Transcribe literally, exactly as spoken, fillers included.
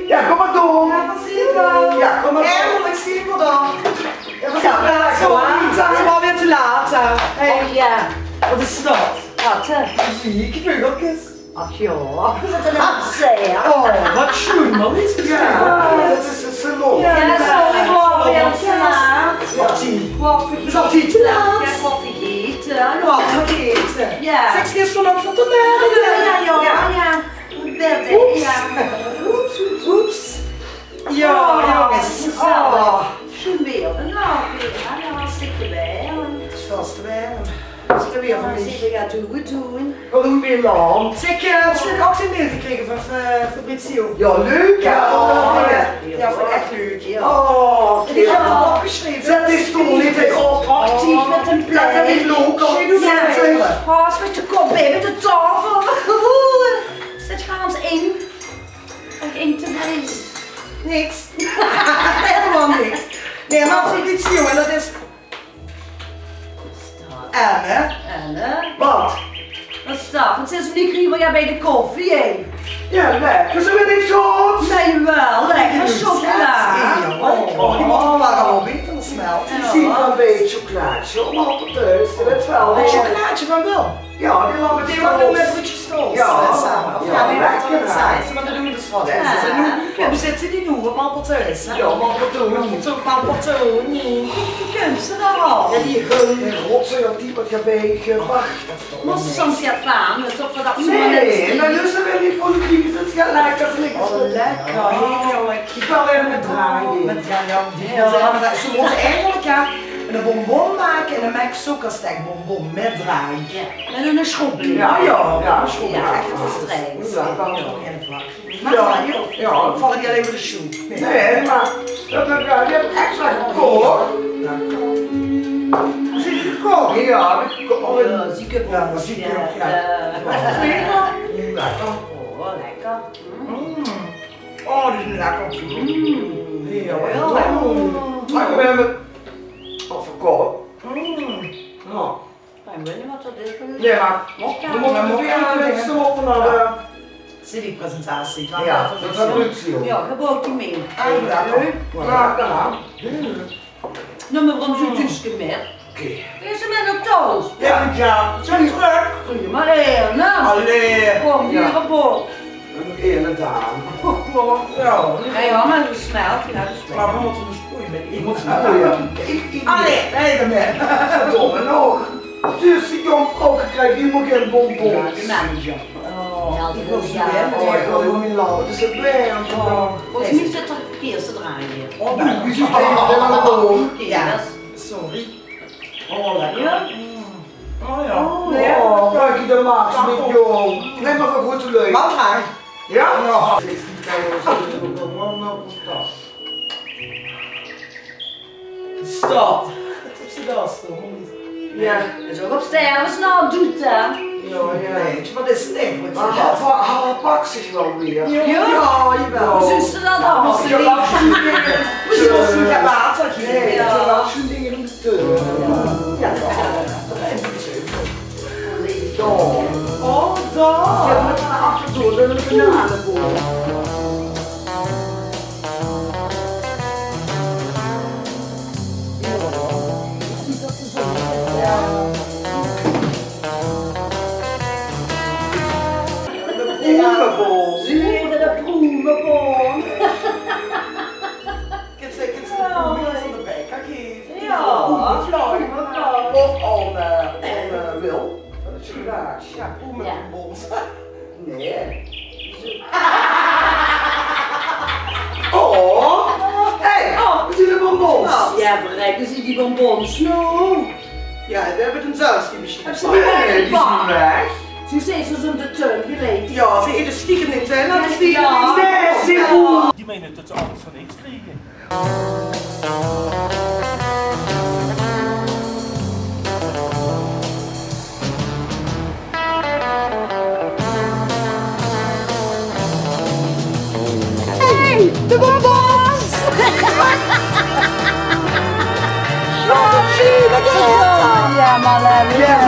Jao, kóm mer door. Jao, wat zit d'r? Jao, kóm mer door. Jao, wat zit d'r dan? Jao, wat zit d'r? Sorry, v'r zeen alweer te laat, hè. Hey. Och jao. Wat is dat? Wat, hè? Meziek, veugelkes. Ach jao. Wat zèk. Oh, wat sjoen, man. Jao, dat is, dat is zo leuk. Jao, sorry, v'r zeen alweer te laat. Wat die? Wat vergete. Is al te laat. Jao, wat vergete. Wat vergete. Jao. Zèk, gister nog van de Jao, jao, jao. Oeps. Jao. Oeps, oeps, oeps. Jao, jónges. Oh. Sjoen weer. Noe, weer, hè. Hartstikke weer. 't Is vals te weer. 't Is te weer veur mich. Zeker, jao, doe good doen. Wat doon v'r dan? Zèk, eh, höbs se 't ouch zien mail gekrege van, eh, Fabrizio? Jao, leuk, hè? Jao, jao, vónj ich ech leuk. Oh, en ich höb 't opgesjreve. Zèt dich toch neet op. Actief mit ein plaat. Dat höb ich ouch al gezag. Jao. Pas mit de kop bie de taofel. Zit gans in. Ech in te vrees. Niks. Hielemaol niks. Nae, mer Fabrizio, en dat is Stap. En, hè? En, hè? Wat? Wat stap? Wat zits se neet liever, jao, bie de koffie, hè? Jao, lekker. Is 't neet good? Nae, jawel. Lekker chocola. Jao, oh, oh, oh, waat allemaol beter dan smelt. Jao. Zeen v'r ein bietje chocolaatje, om al te teuste, dat wel. Ein chocolaatje van Wil? Jao, die lag Die waat doon mit Ruudje Stolz. Jao. Same. Of jao, die waat lekker, hè? Same, mer dat doon v'r dus waal. Jao. Jao. Noe, veer bezitse die noe, Malpertuin, hè? Jao, Malpertuin. Malpertuin, Malpertuin. Nae, die kins se dan al. Jao, die hun, hun rotzooi op die wat gebaek, gebaak. Mós se soms get vaan, dus of v'r dat zoe Nae, mer dus dan wil ich gewoon die, dat is lekker. Oh, lekker, heerlijk. Ich wil weer mit draaie. Mit draaie, jao. Jao. Jao, mer dat, ze mótte eigelik, jao, ein bonbon make en dan maak ich zoe 'n stek bonbon mit draai. Jao. Mit ein sjroepke. Jao, jao, jao, sjroepke. Jao, ech ein streng. Jao, dan. Jao, jao. Veur die allein mer de sjoen. Nae, mer dat höb ich, die höb ich extra gekoch. Höbs se die gekoch? Jao, die höb ich gekoch. Jao, die höb ich gekoch, jao. Jao. Lekker. Oh, lekker. Mm. Oh, die zeen lekker. Mm. Heerlijk. Heerlijk. Mer ich höb 'm al verkoch. Mm. Jao. Jao, mer v'r mótte weer ein bietje smokkele nao de City-presentatie. Jao, dat is leuk, jao. Jao, gebroek die mit. Ah, lekker. Leuk. Jao, jao. Heerlijk. Num mer ein zuutuske mit. Oké. Is 'r mit nao thoes? Jao, jao. Zeen trök. Goeie, mer, eh, noe. Allee. Kóm, jao. Hie, gebroek. Dan mót ich eine daan. Jao. Jao, jao, mer gesmeld, jao, gesmeld. Mer v'r mótte dus sproeie mit die. Ich mót sproeie. Ich, ich, Allee, nae, dan mer. Verdomme nog. Dus die jóng vrouw krijg ich nog ein bonbon. Jao, die manager. Oh, ich wil ze weer. Oh, ich wil ze weer. Wat is 't blij om te doon. Volges mich zit 'r verkeerd te draaie. Oh, wie zit 'r? Jao, sorry. Oh, lekker. Jao? Mm. Oh, jao. Oh, jao. Oh, kijk, de Max mit jóng. Neem mer veur good te leuk. Mama. Jao? Jao. Stop. Wat is dat, jongens? Jao, dat is ouch op stervensnaol doet, hè? Jao, jao. Nae, wat is 't eigelik? Mer hae, hae pak zich waal weer. Jao? Jao, jawel. Zuus se dat al? Jao, dat is 'n ding. Nae, dat is 'n ding. Oh, dao. Jao, mer achterdoor, dan de bananenboom. De proemeboom. Zuus se de proemeboom? Kins se, kins se de proemeboom van de bekker gaeve? Jao. Proemevlaoi. Of aan, eh, aan, eh, Wil. Van de chocolaatje. Jao, proemebombons. Nae. Oh. Hey, oh, waat zeen de bonbons? Jao, verrek, waat zeen die bonbons noe? Jao, veer höbbe 't zelfs neet mesjiens. Höbs se die ouch gepakt? Nae, die zeen weg. Zuus se, ze zeen in de tuin gelaege. Jao, ze ete stiekem in de tuin. Jao, jao. Nae, ze Die meine det ze alles van niks kriege. Hey, de bonbons! Jao, Marlène.